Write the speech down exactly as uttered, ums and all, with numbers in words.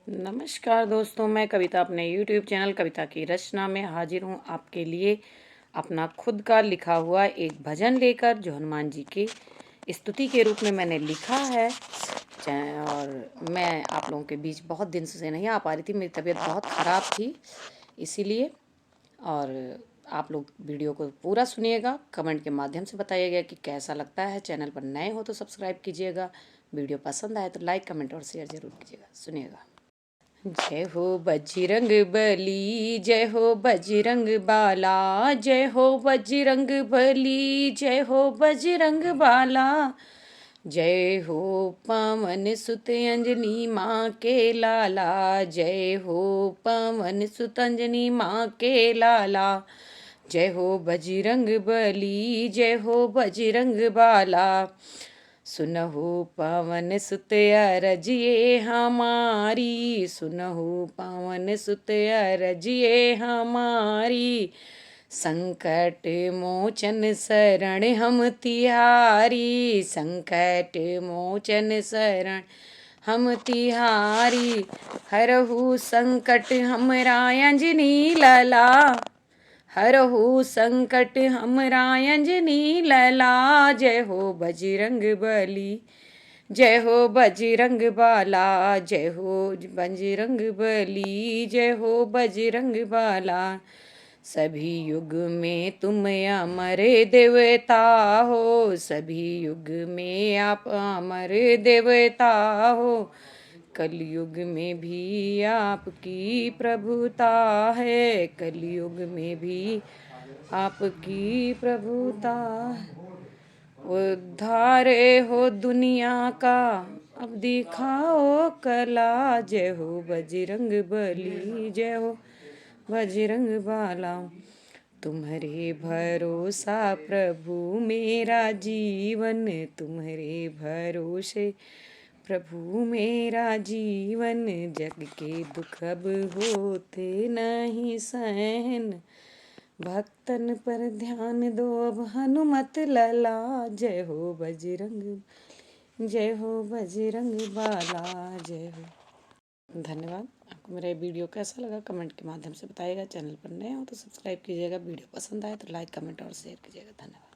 नमस्कार दोस्तों, मैं कविता अपने YouTube चैनल कविता की रचना में हाजिर हूँ आपके लिए अपना खुद का लिखा हुआ एक भजन लेकर, जो हनुमान जी की स्तुति के रूप में मैंने लिखा है। चा-, और मैं आप लोगों के बीच बहुत दिन से नहीं आ पा रही थी, मेरी तबीयत बहुत ख़राब थी इसीलिए। और आप लोग वीडियो को पूरा सुनिएगा, कमेंट के माध्यम से बताइएगा कि कैसा लगता है। चैनल पर नए हो तो सब्सक्राइब कीजिएगा, वीडियो पसंद आए तो लाइक, कमेंट और शेयर जरूर कीजिएगा। सुनिएगा। जय हो बजरंग बली, जय हो बजरंग बाला, जय हो बजरंग बली, जय हो बजरंग बाला। जय हो पवन सुत अंजनी माँ के लाला, जय हो पवन सुत अंजनी माँ के लाला। जय हो बजरंग बली, जय हो बजरंग बाला। सुनहु पवन सुत अरज ये हमारी, सुनहु पवन सुत अरज ये हमारी। संकट मोचन शरण हम तिहारी, संकट मोचन शरण हम तिहारी। हरहु संकट हमरा अंजनी लला, हरहु संकट हमरा अंजनी लला। जय हो बजरंग बली, जय हो बजरंग बाला, जय हो बजरंग बली, जय हो बजरंग बाला। सभी युग में तुम अमर देवता हो, सभी युग में आप अमर देवता हो। कलयुग में भी आपकी प्रभुता है, कलयुग में भी आपकी प्रभुता है। उद्धार हो दुनिया का अब दिखाओ कला। जय हो बजरंग बली, जय हो बजरंग बाला। तुम्हरे भरोसा प्रभु मेरा जीवन, तुम्हरे भरोसे प्रभु मेरा जीवन। जग के दुख अब होते नहीं सहन, भक्तन पर ध्यान दो अब हनुमत लला। जय हो बजरंग, जय हो बजरंग बाला, जय हो। धन्यवाद। आपको मेरा ये वीडियो कैसा लगा, कमेंट के माध्यम से बताइएगा। चैनल पर नए हो तो सब्सक्राइब कीजिएगा, वीडियो पसंद आए तो लाइक, कमेंट और शेयर कीजिएगा। धन्यवाद।